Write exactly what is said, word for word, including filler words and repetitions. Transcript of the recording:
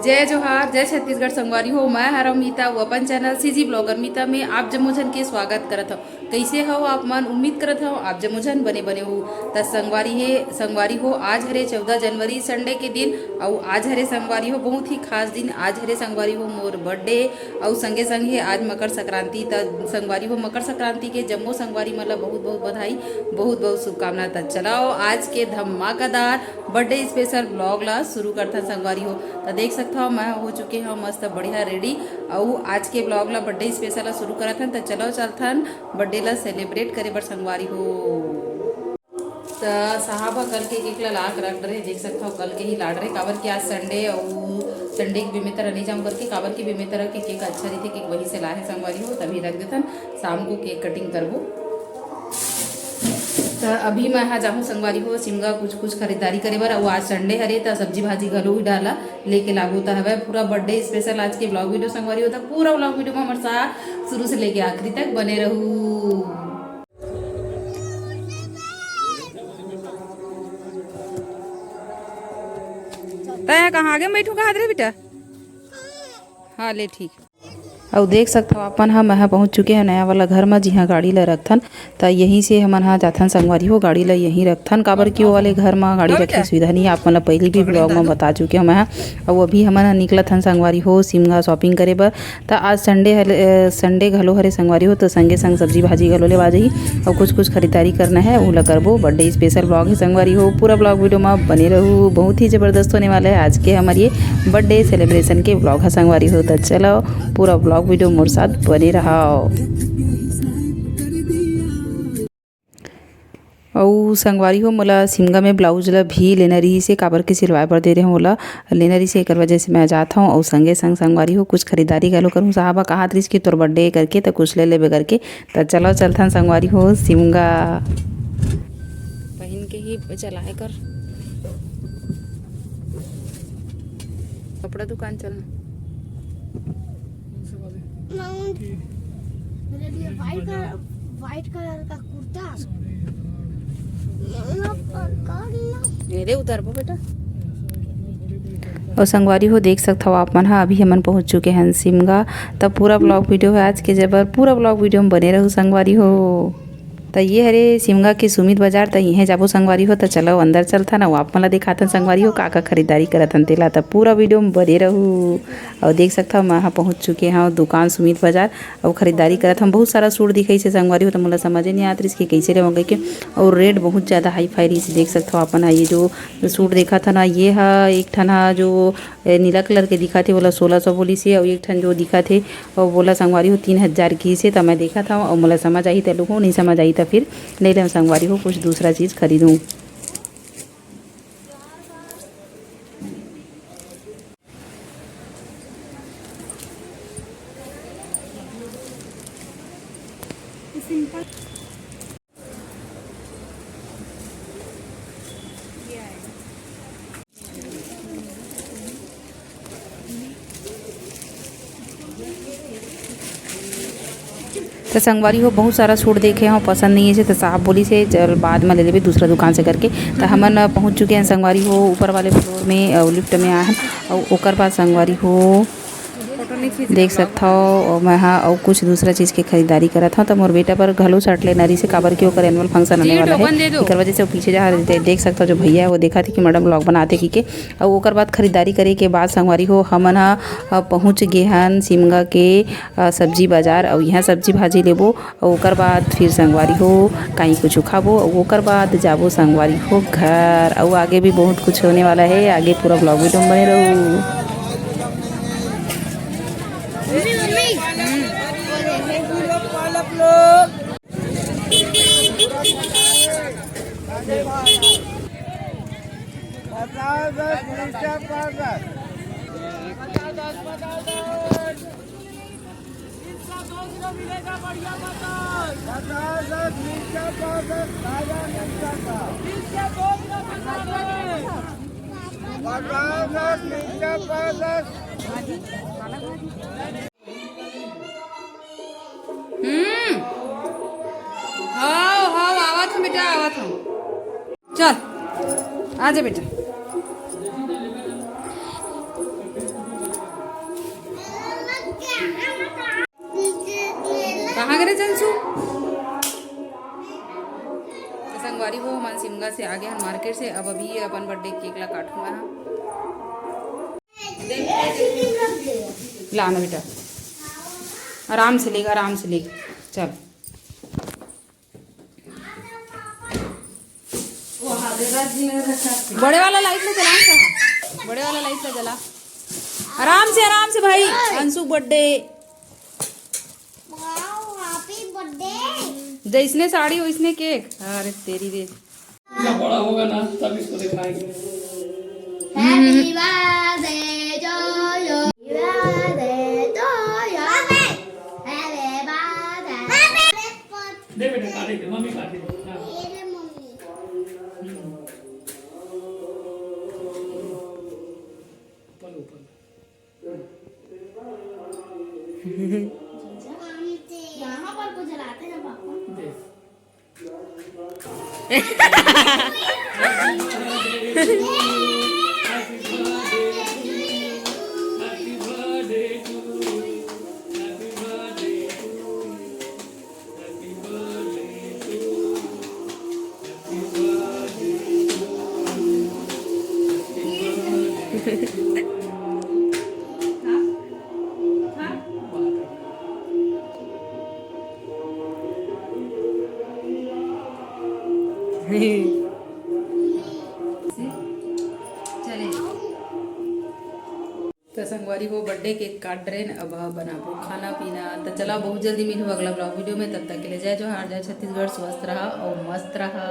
जय जोहार, जय छत्तीसगढ़ संगवारी हो। मैं हरव मीता, वो अपन चैनल सीजी ब्लॉगर मीता में आप जम्मो झन के स्वागत करत हव। कइसे हव आप मन? उम्मीद करत हव आप जम्मो झन बने बने हो। त संगवारी हे, संगवारी हो, आज हरे चौदह जनवरी, संडे के दिन, अउ आज हरे संगवारी हो बहुत ही खास दिन। आज हरे संगवारी हो मोर बर्थडे, अउ संगे संग हे आज मकर संक्रांति। त संगवारी हो, मकर संक्रांति के जम्मो संगवारी मन ला बहुत बहुत बधाई, बहुत बहुत शुभकामना। त चलाओ आज के धमाकेदार बर्थडे स्पेशल ब्लॉग ला शुरू करथन संगवारी हो। त देख सकत हव, मैं हो चुके हव मस्त बढ़िया रेडी, अउ आज के ब्लॉग ला, बर्थडे स्पेशल ला शुरू करत हन। त चलो चलथन बर्थडे ला सेलिब्रेट करे बर संगवारी हो। त साहब ह कल के केक ला ला के रख डरे, देख सकत हव कल के ही ला डरे, काबर कि आज संडे अउ संडे के बेमेतरा नहीं जाऊँ करके, काबर कि बेमेतरा के केक अच्छा रहिथे, केक वहीं से लाहे संगवारी हो, तभी रख देथन, शाम को केक कटिंग करबो। त अभी मैं हा जाहूँ संगवारी हो सिमगा कुछ कुछ खरीदारी करे बर। अउ आज संडे हरे त सब्जी भाजी घलो ही डाला लेके लागो त हवय। पूरा बर्थडे स्पेशल आज के ब्लॉग वीडियो संगवारी हो, त पूरा ब्लॉग वीडियो में हमर साथ शुरू से लेके आखिरी तक बने रहू। तय कहाँ आगे में बैठू कहा रे बेटा? हाँ ले ठीक। अउ देख सकत हव अपन ह, मैं ह पहुँच चुके हव नया वाला घर म, जिहाँ गाड़ी ल रखथन। त यहीं से हमन ह जाथन संगवारी हो, गाड़ी ल यहीं रखथन, काबर कि वो वाले घर म गाड़ी रखे के सुविधा नहीं हे। आप मन ल पहिली भी ब्लॉग म बता चुके हव मैं ह। अउ अभी हमन ह निकलत हन संगवारी हो सिमगा शॉपिंग करे बर। त आज संडे हले, अ, संडे घलो हरे संगवारी हो, त संगे संग सब्जी भाजी घलो लेवा जाही अउ कुछ कुछ खरीदारी करना हे, ओला करबो। बर्थडे स्पेशल ब्लॉग हे संगवारी हो, पूरा ब्लॉग वीडियो म बने रहू, बहुत ही जबरदस्त होने वाला है आज के हमर ये बर्थडे सेलिब्रेशन के ब्लॉग ह संगवारी हो। त चलो पूरा ब्लॉग वीडियो मोर साथ बने रहाव। अउ संगवारी हो, मोला सिमगा में ब्लाउज ला भी लेना रहिस हे, काबर के सिलवाए बर दे रहे ओला लेना रहिस हे, एकर वजह से मैं जात हूँ। अउ संगे संग संगवारी हो, कुछ खरीदारी घलो करूँ। साहब ह कहात रहिस कि तोर बर्थडे करके, त कुछ ले लेबे करके। त चलो चलथन संगवारी हो सिमगा। पहिन के ही चलाए कर कपड़ा दुकान चलना। मेरे लिए व्हाइट कलर, व्हाइट कलर का कुर्ता। मेरे उतार वो बेटा। अउ संगवारी हो, देख सकत हव आप मन ह, अभी हमन पहुंच चुके हन सिमगा। त पूरा ब्लॉग वीडियो है आज के जबर, पूरा ब्लॉग वीडियो में बने रहू संगवारी हो। त ये हरे सिमगा के सुमित बाजार, त इहें जाबो संगवारी हो। त चलो अंदर चलथन अउ आप मन ला दिखाथन संगवारी हो का का खरीदारी करत हन तेला। त पूरा वीडियो में बने रहू। अउ देख सकत हव, मैं ह पहुंच चुके हव दुकान सुमित बाजार अउ खरीदारी करत हन। बहुत सारा सूट दिखाइस हे संगवारी हो, त मोला समझे नहीं आत रहिस कि कइसे लेवं कहिके। अउ रेट बहुत ज्यादा हाई फाई रहिस हे। देख सकत हव अपन ह, ये जो सूट देखत हव ना, ये ह एक ठन ह जो ए, नीला कलर के दिखत हे, ओला सोलह सौ बोलिस हे, अउ एक ठन जो दिखत हे, अउ वोला संगवारी हो तीन हजार किहिस हे। त मैं देखत हव, अउ मोला समझ आही त लूहूँ, नहीं समझ आही त फिर नहीं लेहूँ संगवारी हो, कुछ दूसरा चीज खरीदूँ। त संगवारी हो, बहुत सारा सूट देखे हव, पसंद नहीं हे, त साहब बोलिस हे, "चल, बाद म ले लेबे दूसरा दुकान से," करके। त हमन पहुंच चुके हन संगवारी हो ऊपर वाले फ्लोर में, अउ लिफ्ट में आए हन, अउ ओकर बाद संगवारी हो, देख सकथव, अउ मैं हा अउ कुछ दूसरा चीज के खरीदारी करत हव। त मोर बेटा बर घलो शर्ट लेना रहिस हे, काबर कि ओकर एनुअल फंक्शन होने वाला हे, एकर वजह से वो पीछे जा रहे थे। देख सकथव, जो भैया हे, वो देखत हे कि मैडम व्लॉग बनात हे कहिके। अउ ओकर बाद खरीदारी करे के बाद संगवारी हो, हमन ह, अ, पहुंच गे हन सिमगा के, अ, सब्जी बाजार। अउ इहाँ सब्जी भाजी लेबो, अउ ओकर बाद फिर संगवारी हो, काई कुछु खाबो, अउ ओकर बाद जाबो संगवारी हो घर। अउ आगे भी बहुत कुछ होने वाला हे, आगे पूरा ब्लॉग वीडियो में बने रहू। पचास, दस, मिर्चा, पाँच, दस। पचास, दस, मिर्चा, पाँच, दस। ताजा मिर्चा का। पचास, दस, मिर्चा, पाँच, दस। हम्म। हाव, हाव, आवत हूँ बेटा, आवत हूँ। चल, आ जा बेटा। अरे चंचू, तो संगवारी हो, हमन सिमगा से आगे हन मार्केट से। अब अभी अपन बर्थडे केक ला काटूंगा। ला ना बेटा, आराम से लेग, आराम से लेग। चल, बड़े वाला लाइट ला जला ना, बड़े वाला लाइट ला जला। आराम से, आराम से भाई। Anshu birthday. Wow, happy birthday। जैसने साड़ी वैसने केक। अरे तेरी रे। जब बड़ा होगा ना, तब इसको दिखाएंगे। Happy birthday to you। Happy birthday to you। Happy birthday। दे बेटा, काट दे, मम्मी काट दे। हाँ। ये ले मम्मी। हम्म। ऊपर, ऊपर। यहाँ पर कुछ जलाते हैं पापा। दे। चले। तो संगवारी हो, बर्थडे केक काट डरेन, अब बनाबो खाना पीना। तो चला, बहुत जल्दी मिलहू अगला ब्लॉग वीडियो में। तब तक के लिए जय जोहार, जय छत्तीसगढ़, स्वस्थ रहा और मस्त रहा।